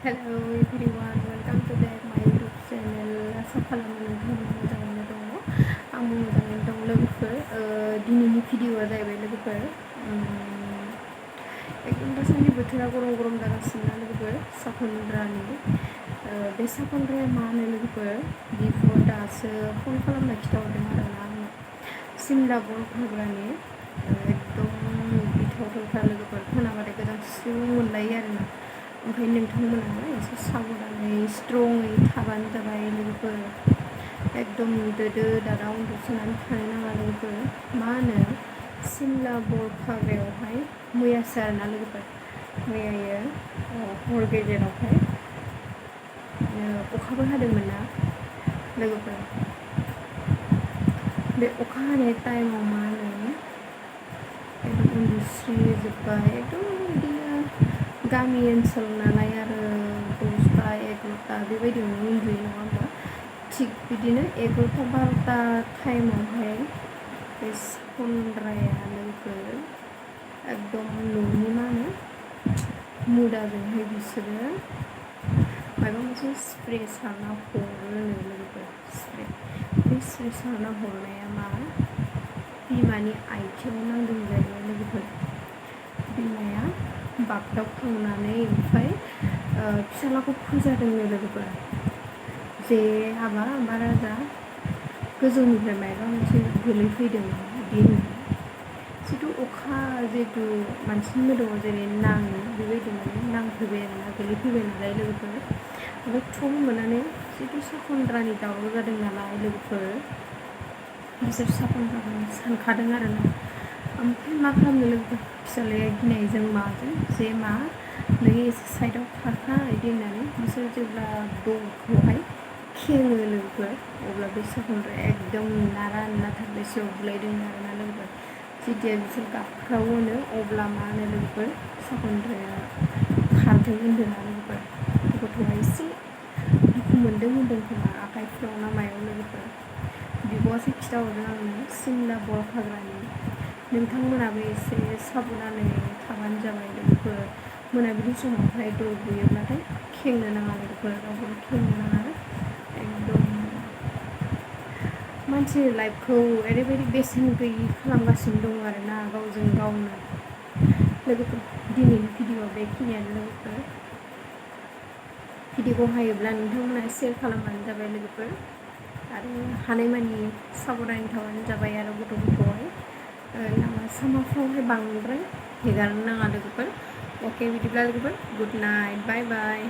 Hello everyone, welcome to back my YouTube channel. आसा खालामो नोंथांमोना मोजाङैनो दङ। आंबो मोजाङैनो दं लोगोफोर। दिनैनि भिडिअआ जाहैबाय लोगोफोर एकदम दासान्दि बोथोरा गरम गरम जागासिनो ना लोगोफोर साखनद्रानि बे साखनद्राया मा होनो लोगोफोर बिखौ दासो फन खालामना खिथाहरदों आरोना आंनो सिमला बरफाग्रानि एकदम गिथावथावथार लोगोफोर खोनाबाथाय गोजांस्रिउ मोनलायो आरोना ओमफ्राय नोंथांमोनाबो एसे साबधानै स्ट्रङै थाबानो जाबाय लोगोफोर एकदम दोदो दादा उन्दुसोनानै थानो नाङा लोगोफोर मा होनो सिमला बरफाग्रायावहाय मैयासो आरोना लोगोफोर मैयायो हर गेजेरावहाय अखाबो हादोंमोन ना लोगोफोर बे अखा हानाय टाइमाव मा होनो एकदम उन्दुस्रिजोब्बाय एकदम बिदिनो गामि ओनसोल नालाय आरो 10टा 11टा बेबायदियावनो उन्दुयो नङा होमबा थिग बिदिनो 11टा 12टा टाइमावहाय बे साखनद्राया लोगोफोर एकदम न'नि मा होनो मुदाजोंहाय बिसोरो माबा मोनसे स्प्रे सारना हरोनो लोगोफोर बे स्प्रे सारना हरनाया मा बिमानि आथिङाव नांदों जाहैबाय लोगोफोर बिमाया बागदावखांनानै ओमफ्राय फिसाज्लाखौ फोजादोंनो लोगोफोर जे हाबा बारा जा गोजौनिफ्राय माबा मोनसे गोलैफैदों बिदि जिथु अखा जिहेतु मानसिनि मोदोमाव जेरै नाङो बेबायदि माने नांफैबाय आरोना गोलैफैबाय नालाय लोगोफोर ओमफ्राय थुम मोननानै जिथु साखनद्रानि दावराव जादों नालाय लोगोफोर बिसोर साखनद्राखौ सानखादों आरोना ओमफ्राय मा खालामनो लोगोफोर फिसाज्लाया गिनायजों माजों जे मा नों एसे साइडआव थाखा बिदि होननानै बिसोर जेब्ला दौखौहाय खेङो लोगोफोर अब्ला बे साखनद्राया एकदम नारा नाथा बेसेयाव बुलायदों आरोना लोगोफोर जेथिया बिसोर गाबख्रावोनो अब्ला मा होनो लोगोफोर साखनद्राया खारदों होनदोंना लोगोफोर गथ'आ एसे दुखु मोनदों होनदों खोमा आखाइफ्राव ना मायाव लोगोफोर बिब'आसो खिथाहरदों आंनो सिमला बरफाग्रानि नोंथांमोनाबो एसे साबधानै थाबानो जाबाय लोगोफोर मोनाबिलि समावहाय दर बुयोब्लाथाय खेंनो नाङा लोगोफोर रावखौबो खेंनो नाङा एकदम मानसि लाइफखौ ओरैबायदि बेसेन गैयि खालामगासिनो दं आरोना गावजों गावनो लोगोफोर दिनैनि भिडिअआ बेखिनियानो लोगोफोर भिडिअखौ हायोब्ला नोंथांमोना शेयार खालामबानो जाबाय लोगोफोर आरो हानायमानि साबधान थाबानो जाबाय आरो गथ'फोरखौहाय लामा सामाफ्रावहाय बांद्राय हेगारनो नाङा लोगोफोर अके बिदिब्ला लोगोफोर गुड नाइट बाय बाय